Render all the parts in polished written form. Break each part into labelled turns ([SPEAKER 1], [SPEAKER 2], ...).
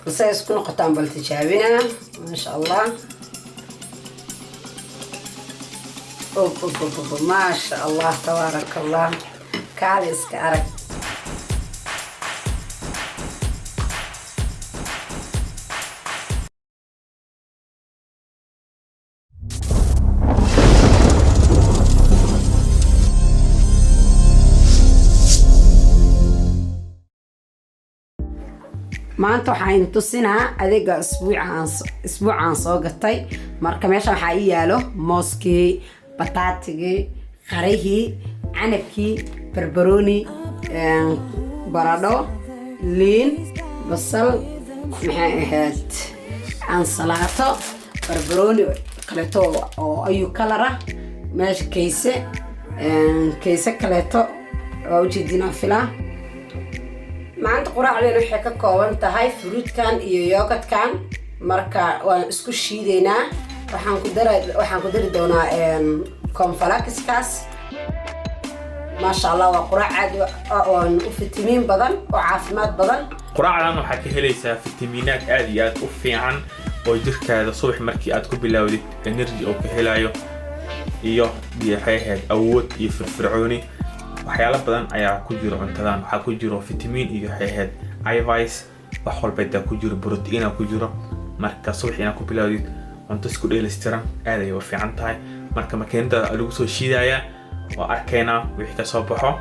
[SPEAKER 1] Balse isku noqotaan bal tijaabinaa, maasha Allah. Maasha Allah, tabaaraka Allah, kaale iska arag. Maanta waxaa idin tusinaa adeega isbuucaan soo gatay. Marka meesha waxaa ii yaalo mooskii, bataatigii, qarihii, canabkii, barbarooni, baradho, liin, basal, maxay ahayd, ansalaato, barbarooni kaleeto oo ayu kalara meesha, kayse, kayse kaleeto waa ujeedinaa filaa. Maanta quraacdeen waxay ka kooban tahay fruitkan iyo yogurtkan. Marka waan isku shiideynaa. Waxaan ku dari doonaa cornflakeskaas. Maasha Allah, waa quraac aad oo u fitamiin badan oo caafimaad badan.
[SPEAKER 2] Quraacdan waxaa ka helaysaa fitamiinaad aad iyo aad u fiican oo jirkaada subax markii aad ku bilowdid energy oo ka helayo iyo waxay ahayd awood iyo firfircooni. Waxyaalo badan ayaa ku jiro cuntadan. Waxaa ku jiro fitamiin iyo waxay ahayd ivice, wax walba ku jiro, protein ku jiro. Marka subax inaad ku bilowdid cunto isku dheelistiran aad ayay u fiican tahay. Marka makiinada lagu soo shiidayaa, waa arkaynaa wixii kasoo baxo,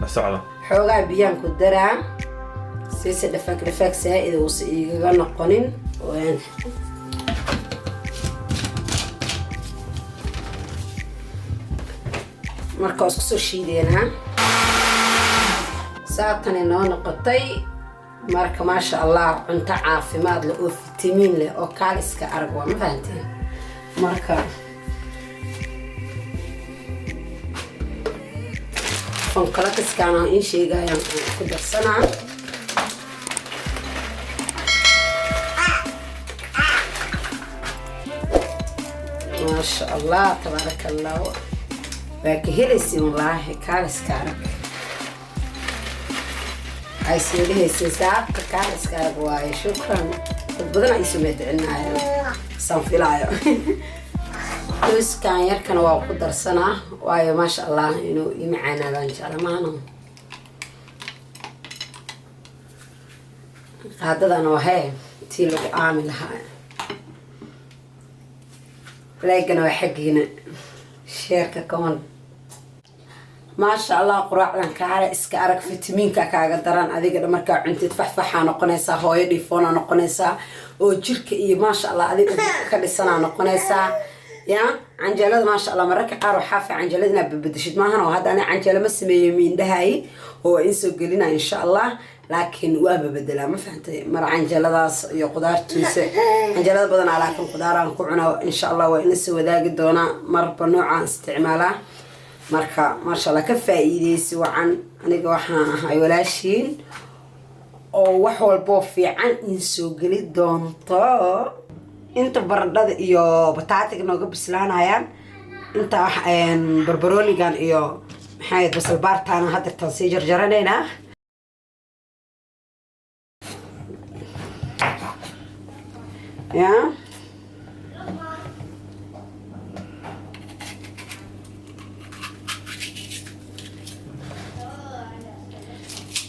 [SPEAKER 2] la socdo.
[SPEAKER 1] Xoogaa biyaan ku daraa siise dhafaag dhafaag saa-id uusa igaga noqonin. Marka waa isku soo shiideynaa, saatani noo noqotay. Marka maasha Allah, cunto caafimaad leh oo fitamiin leh oo kaaliska arag waa, ma fahanteen? Marka cornflakeskaana in sheegayaan ku darsanaa. Maasha Allah, tabaaraka Allah, waa ka helaysin wallaahi. Kaaliska arag ay soo dhehaysin saabka, kaaliska arag waaye. Shukran, dad badan ay soo mahadcelinaayo saan filaayo. Qoyskan yarkana waa ku darsanaa, waayo maasha Allah inuu ii macaanaadaan jecla maano. Qaadadana waa hee tii lagu aami lahaa. Likegana waa xaggiina, shareka kawan. Maasha Allah, quraacdan kaale iska arag, fitamiinka kaaga daran. Adiga dha markaa cuntid faxfaxaa noqonaysaa, hooyo dhiifoona noqonaysaa oo jirka iyo maasha Allah adiga ka dhisanaa noqonaysaa. Ya canjeelada, maasha Allah, mararka qaar waxaa fiican canjeelada inaad babadeshid maahan. Oo hadda ani canjeelo ma sameeyo miindhahay oo waa in soo gelina insha Allah, laakiin waa babedelaa, ma fahantay? Mar canjeeladaas iyo qudaartiisa, canjeelada badanaa laakiin qudaaraan ku cunaa. Insha Allah waa ina soo wadaagi doonaa marba noocaan isticmaalaa. Marka maasha Allah, ka faa-iideysi wacan. Aniga waxaan ahay walaashiin oo wax walboo fiican in soo geli doonto. Inta baradhada iyo bataatiga nooga bislaanayaan, inta barbaroonigan iyo maxay basal baartaana hadeertaan sii jarjaranaynaa. Ya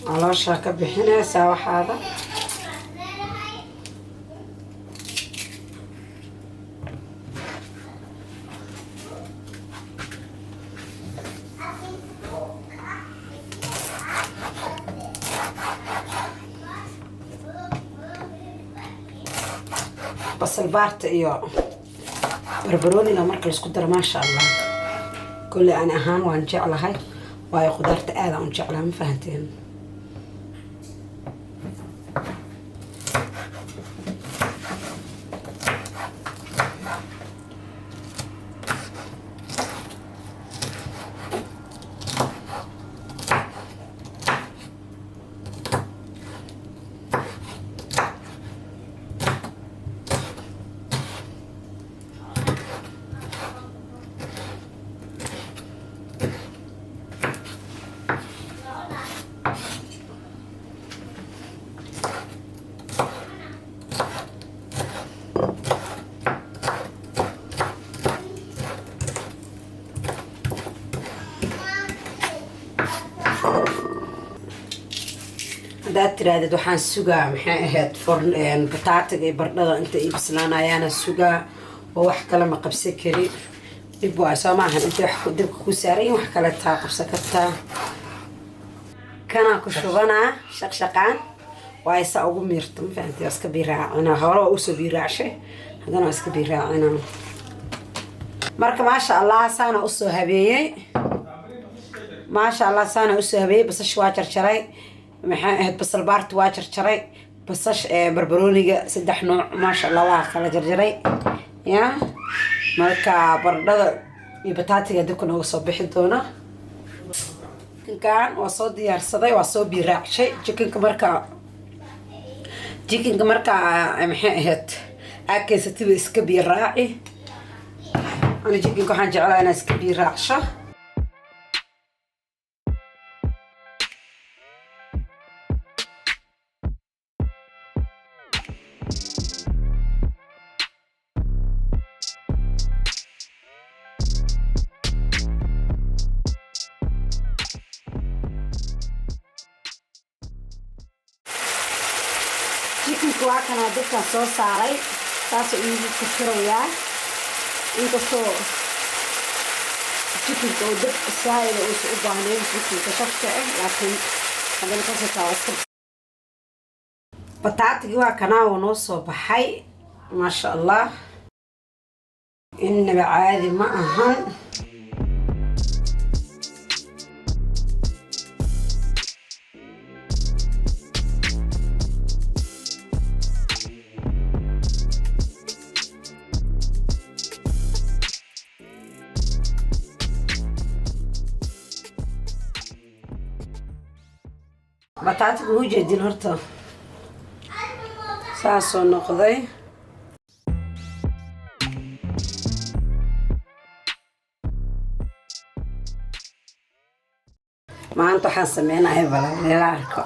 [SPEAKER 1] calooshaa ka bixinaysaa waxaada. Basal baarta iyo barbarooniga marka laisku daro, maasha Allah, kolley ani ahaan waan jeclahay, waayo khudaarta aadaan u jeclaa, ma fahanteen? Haddaad tirahdid waxaan sugaa, maxay ahayd, forn bataatiga iyo bardhada inta ii bislaanayaana sugaa oo wax kale ma qabsan kari, dhib waay, soo maahan? Intay wax dabka ku saaran wax kale taa qabsan kartaa. Kanaan ku shubanaa shaqshaqaan waayo saa ugu miirto, ma fahamtay? Waa iska biiraacina. Hore waa usoo biiraacshay, haddana waa iska biiraacina. Marka maasha Allah, saana usoo habeeyey. Maasha Allah, saana usoo habeeyey. Basasha waa jarjaray, maxay ahayd, basal baarti waa jarjaray, basash, barbarooniga saddex nooc, maasha Allah, waa kala jarjaray ya. Marka baradhada iyo bataatiga dabka nooga soo bixi doona. Chickenkan waa soo diyaarsaday, waa soo biiraacshay chickenka. Marka chickenka markaa, maxay ahayd, aa keensatiba iska biiraaci. Ani chickenka waxaan jeclaa inaa iska biiraacsho. Chickenka waa kanaa, dabkaan soo saaray, saasoo iigu karkarayaa. Inkastoo chickenka oo dab saa'ida uusan u baahnayn, chickenka shafka ah, laakiin haddana saasoo waa iska. Bataatigii waa kanaa, wuu noo soo baxay, maasha Allah, innaba caadi ma ahan. Bataatiga u jeedin horta saasoo noqday. Maanta waxaan sameynahay balaleela arko.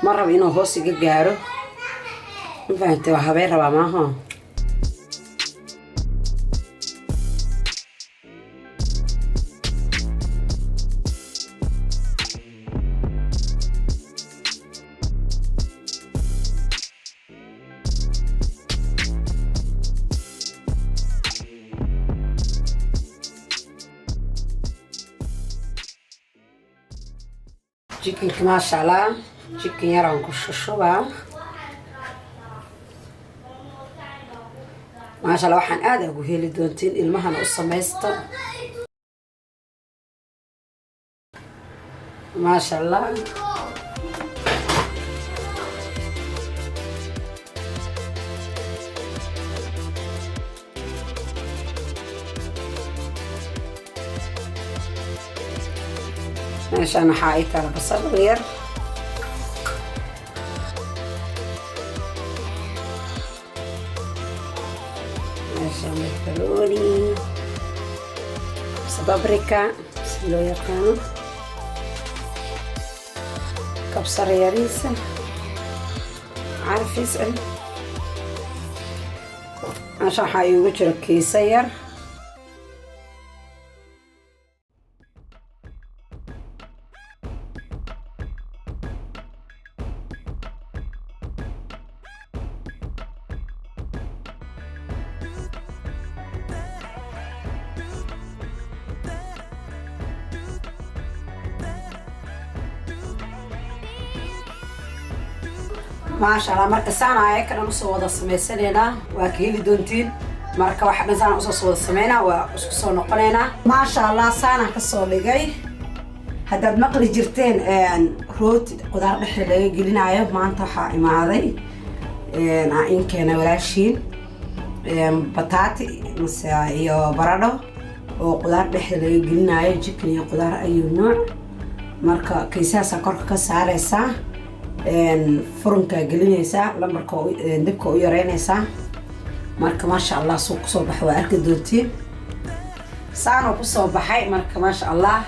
[SPEAKER 1] Ma rabo inuu hoos iga gaaro, ma fahamtay? Waa habeen rabaa maaha. Chickenka, maasha Allah, chicken yaraan ku shushubaa, maasha Allah. Waxaan aada ugu heli doontiin, ilmahana u samaysta, maasha Allah. Meeshaan waxaa ii taala basal yar. Meeshaan barbarooni mise paprika si loo yaqaano, kabsar yariisa carfis ah. Meeshaan waxaa iigu jira kiisa yar. Maasha Allah. Marka saan ayaka dhan usoo wada samaysanaynaa, waa ka heli doontiin. Marka waxa dhan saan usoo wada sameynaa, waa isku soo noqonaynaa. Maasha Allah, saanaan kasoo dhigay. Haddaad maqli jirteen rooti qudaar dhexda laga gelinayo, maanta waxaa imaaday aan in keena walaashiin bataati mase iyo baradho oo qudaar dhexda laga gelinayo, chicken iyo qudaar ayuu nooc. Marka kaysahaasaa korka ka saareysaa, furunkaa gelinaysaa, lambarka dabka u yareynaysaa. Marka maasha Allah, suu kusoo baxa waa arki doontiin. Saanuu kusoo baxay. Marka maasha Allah.